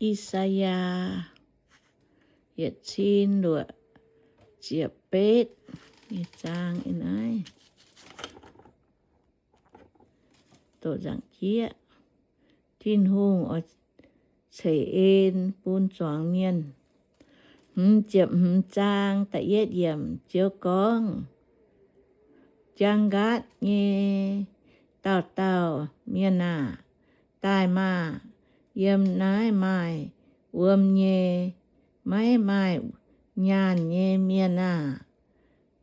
I^saa^yaa yietc cin luoqc ziepc betv nyei zaang ih naaiv. Doqc nzaangc jieqv, Tin-Hungh oix ceix en bun zuangx mienh. Hmz ziepc hmz zaang da'yietv yiemc, Ziouv gorngv, Jaang nqaatv nyei dauh dauh mienh aah! Daaih maah! Yiem naaiv maaih wuom nyei, maiv maaih nyaanh nyei mienh aah!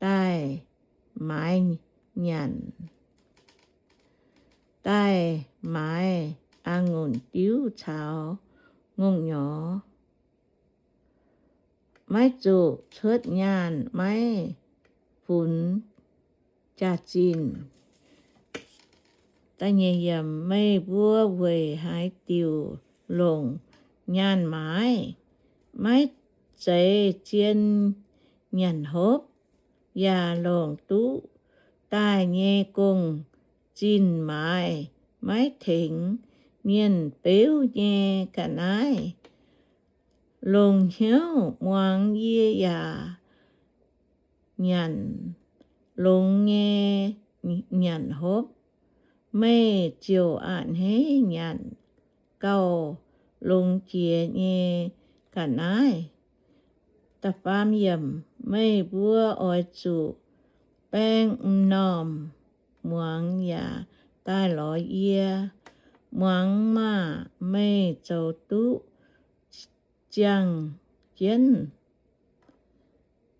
Daaih maaiz nyanc, daaih maaiz a'ngunc diuv caux ngongh nyorx. Maiv zuqc cuotv nyaanh, maiv funx jaax-zinh. Meih mbuo weic haaix diuc longc nyaanh maaiz, maiv zeiz zien nyanc hopv, yaac longc duqv daaih nyei gong-zinh maaiz, maiv tengx mienh beuv nyei ga'naaiv? Longc hnyouv muangx yie yaac nyanc longx nyei nyanc hopv, meih ziouc a'hneiv nyanc gauh longx jiex nyei ga'naaiv. Da'faam yiemc, Meih mbuo oix zuqc baeng m'normh muangx yaac daaih lorz yie. Muangx maah! Meih ziouc duqv ziangh jienv,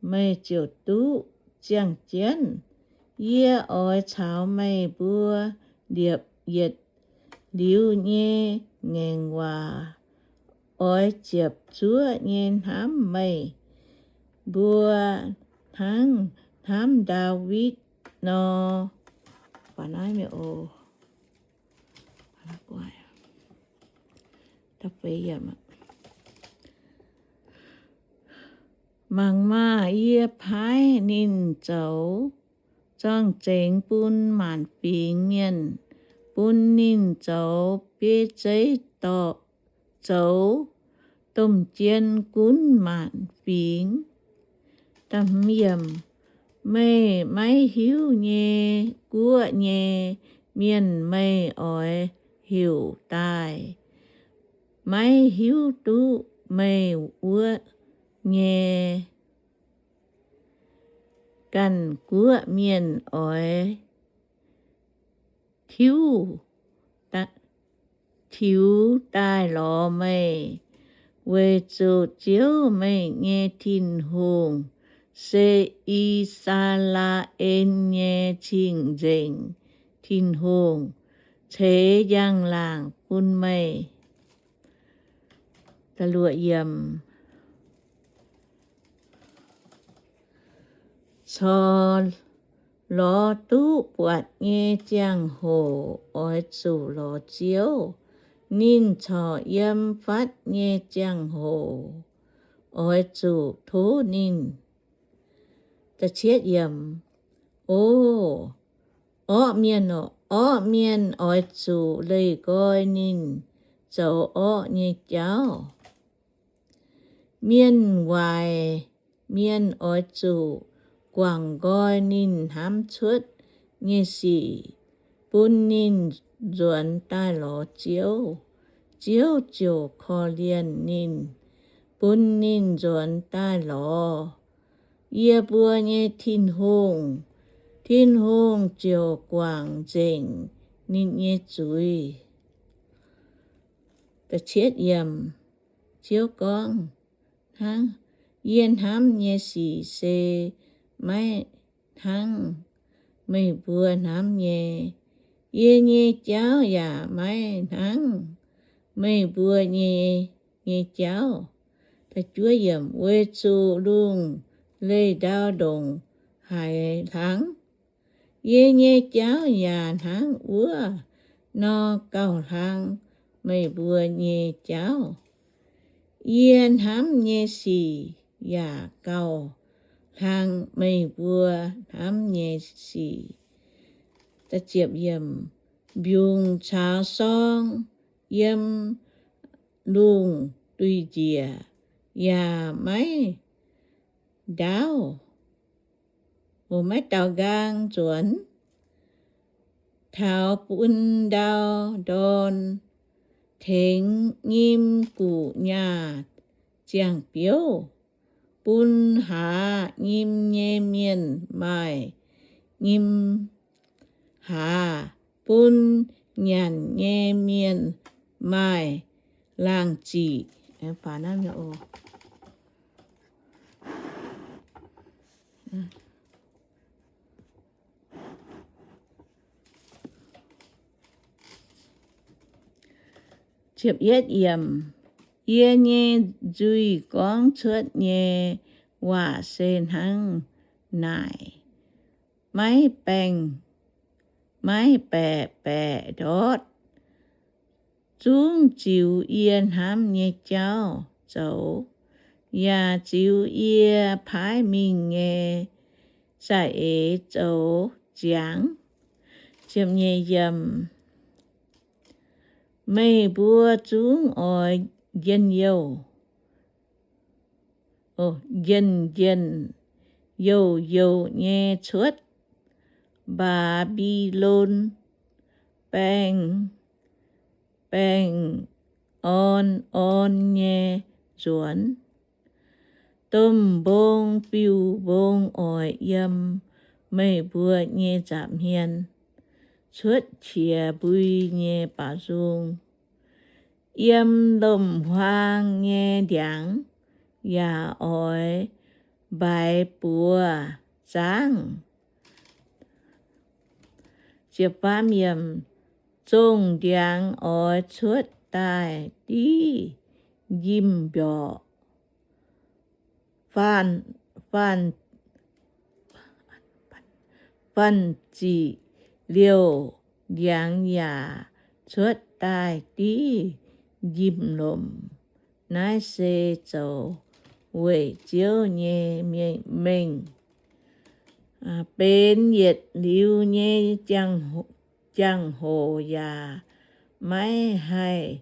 meih ziouc duqv ziangh jienv. Yie oix caux meih mbuo liepc yietc liuz nyei ngaengc waac, oix ziepc zuoqv nyei hnamv meih mbuo hnangv hnamv Ndaawitv nor. Mangc maah! Yie paaiv ninh zoux zorng-zengx bun maanc fingx mienh, bun ninh zoux biei zeiv-dorqc zoux domh jien gunv maanc fingx. Meih maiv hiuv nyei guoqv nyei mienh meih oix heuc daaih. Maiv hiuv duqv meih wuov nyei ganh guoqv mienh oix tiuv, tiux daaih lorz meih, weic zuqc Ziouv, meih nyei Tin-Hungh, se I^saa^laa^en nyei Cing-Nzengc Tin-Hungh, ceix njang-laangc bun meih. Corc lorz duqv buatc nyei ziangh hoc oix zuqc lorz Ziouv. Ninh corc yiem fatv nyei ziangh hoc oix zuqc tov ninh. O, orqv mienh, orqv mienh oix zuqc leih nqoi ninh zoux orqv nyei jauv. Mienh waaic mienh oix zuqc guangc nqoi ninh hnamv cuotv nyei sic, bun ninh nzuonx daaih lorz Ziouv. Ziouv ziouc korv-lienh ninh, bun ninh nzuonx daaih lorz yie mbuo nyei Tin-Hungh. Tin-Hungh ziouc guangc nzengc ninh nyei zuiz. Ziouv gorngv, Yie hnamv nyei sic se maiv hnangv meih mbuo hnamv nyei. Yie nyei jauv yaac maiv hnangv meih mbuo nyei, nyei jauv. Weic zuqc lungh leih ndau ndongc haaix hlang, yie nyei jauv yaac hnangv wuov nor gauh hlang meih mbuo nyei jauv. Yie hnamv nyei sic yaac gauh hlang meih mbuo hnamv nyei sic. Mbiungc caux sorng yiem lungh duih njiec, yaac maiv ndaauv, maiv daaux nqaang nzuonx. Taux bun ndau ndorn tengx nyim guqc nyaah ziangh biouv, bun haaz nyim nyei mienh maaih nyim haaz, bun nyanc nyei mienh maaih laangh ziqc. Yie nyei nzuih gorngv cuotv nyei waac se hnangv naaic, maiv baengh, maiv baeqc baeqc ndortv, zungv ziux yie hnamv nyei jauv zoux, yaac ziux yie paaiv mingh nyei za'eix zoux ziangx. Meih mbuo zungv oix njien-youh, njien-njien, youh-youh nyei cuotv Mbaa^mbi^lon baengh, baengh orn orn nyei nzuonx. Domh mbong biux mbong oix yiem meih mbuo nyei nza'hmien cuotv qiex mbui nyei baaux nzung. Yiem lomc-huaang nyei ndiangx yaac oix mbaix buoz zaangv. Zongh ndiangx oix cuotv daaih div njimv-mbiorqc. Faanh, faanh ziqc liouh ndiangx yaac cuotv daaih div njimv-lomc. Naaiv se zoux weic Ziouv nyei mengh, benx yietc liuz nyei jangx-hoc yaac maiv haih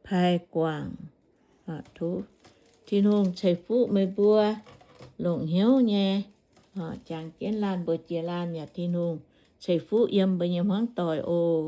paix guangc. Tin-Hungh ceix fuqv meih mbuo longc hnyouv nyei jangx jienv laanh mbuox jiex laanh yaac Tin-Hungh ceix fuqv yiem mbuo nyei hmuangv doic oc.